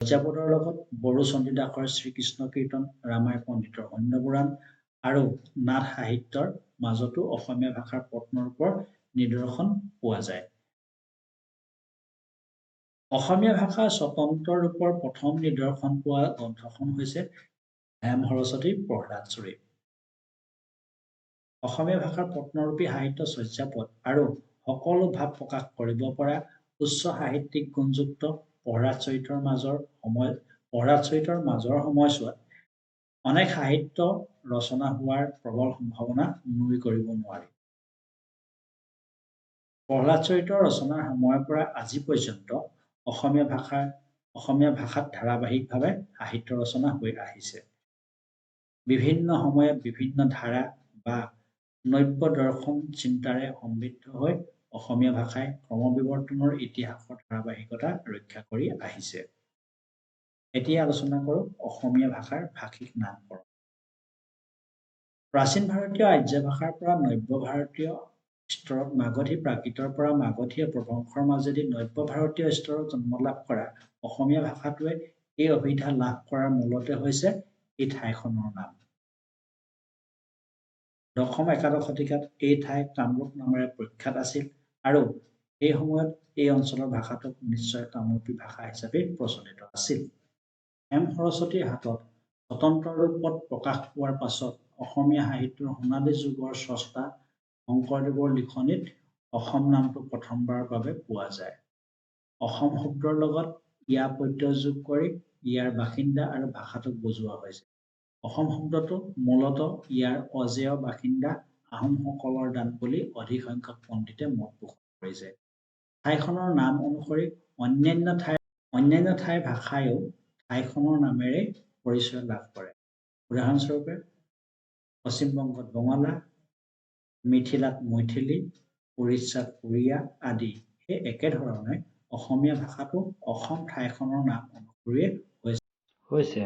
চৰ্যাপদৰ লগত বড়ো চণ্ডীদাসৰ শ্ৰীকৃষ্ণ কীৰ্তন, ৰামাই পণ্ডিতৰ অন্যপুৰাণ আৰু নাট সাহিত্যৰ মাজতো অসমীয়া ভাষাৰ প্ৰত্নৰূপৰ নিদৰ্শন পোৱা যায়। অসমীয়া ভাষাৰ স্বতন্ত্ৰ ৰূপৰ প্ৰথম নিদৰ্শন পোৱা গ্ৰন্থখন হৈছে হেম সৰস্বতীৰ প্ৰহ্লাদ চৰিত। অসমীয়া ভাষাৰ প্ৰত্নৰূপী সাহিত্য চৰ্যাপদ আৰু সকলো ভাৱ প্ৰকাশ কৰিব পৰা উচ্চ সাহিত্যিক গুণযুক্ত প্ৰহ্লাদ চৰিতৰ মাজৰ সময়ছোৱাত অনেক সাহিত্য ৰচনা হোৱাৰ প্ৰবল সম্ভাৱনা নুই কৰিব নোৱাৰি। প্ৰহ্লাদ চৰিতৰ ৰচনাৰ সময়ৰ পৰা আজি পৰ্যন্ত অসমীয়া ভাষাত ধাৰাবাহিকভাৱে সাহিত্য ৰচনা হৈ আহিছে। বিভিন্ন সময়ত বিভিন্ন ধাৰা বা নব্য দৰ্শন চিন্তাৰে সমৃদ্ধ হৈ অসমীয়া ভাষাই ক্ৰমবিৱৰ্তনৰ ইতিহাসৰ ধাৰাবাহিকতা ৰক্ষা কৰি আহিছে। এতিয়া আলোচনা কৰোঁ অসমীয়া ভাষাৰ ভাষিক নামকৰণ। প্ৰাচীন ভাৰতীয় আৰ্য ভাষাৰ পৰা নব্য ভাৰতীয় স্তৰত, মাগধী প্ৰাকৃতৰ পৰা মাগধী অপভ্ৰংশৰ মাজেদি নব্য ভাৰতীয় স্তৰত জন্ম লাভ কৰা অসমীয়া ভাষাটোৱে এই অভিধা লাভ কৰাৰ মূলতে হৈছে এই ঠাইখনৰ নাম। দশম একাদশ শতিকাত এই ঠাই কামৰূপ নামেৰে প্ৰখ্যাত আছিল আৰু সেই সময়ত এই অঞ্চলৰ ভাষাটোক নিশ্চয় কামৰূপী ভাষা হিচাপে প্ৰচলিত আছিল। হেম সৰস্বতীৰ হাতত স্বতন্ত্ৰ ৰূপত প্ৰকাশ পোৱাৰ পাছত অসমীয়া সাহিত্যৰ সোণালী যুগৰ স্ৰষ্টা শংকৰদেৱৰ লিখনিত অসম নামটো প্ৰথমবাৰৰ বাবে পোৱা যায়। অসম শব্দৰ লগত ইয়া প্ৰত্যয় যোগ কৰি ইয়াৰ বাসিন্দা আৰু ভাষাটোক বুজোৱা হৈছে। অসম শব্দটো মূলতঃ ইয়াৰ অজেয় বাসিন্দা আহোমসকলৰ দান বুলি অধিক সংখ্যক পণ্ডিতে মত পোষণ কৰিছে। ঠাইখনৰ নাম অনুসৰি অন্যান্য ঠাইৰ ভাষায়ো ঠাইখনৰ নামেৰে পৰিচয় লাভ কৰে। উদাহৰণস্বৰূপে, পশ্চিমবংগত বঙলা, মিথিলাত মৈথিলী, উৰিষ্যাত উড়িয়া আদি। সেই একেধৰণে অসমীয়া ভাষাটো অসম ঠাইখনৰ নাম অনুসৰিয়ে হৈছে।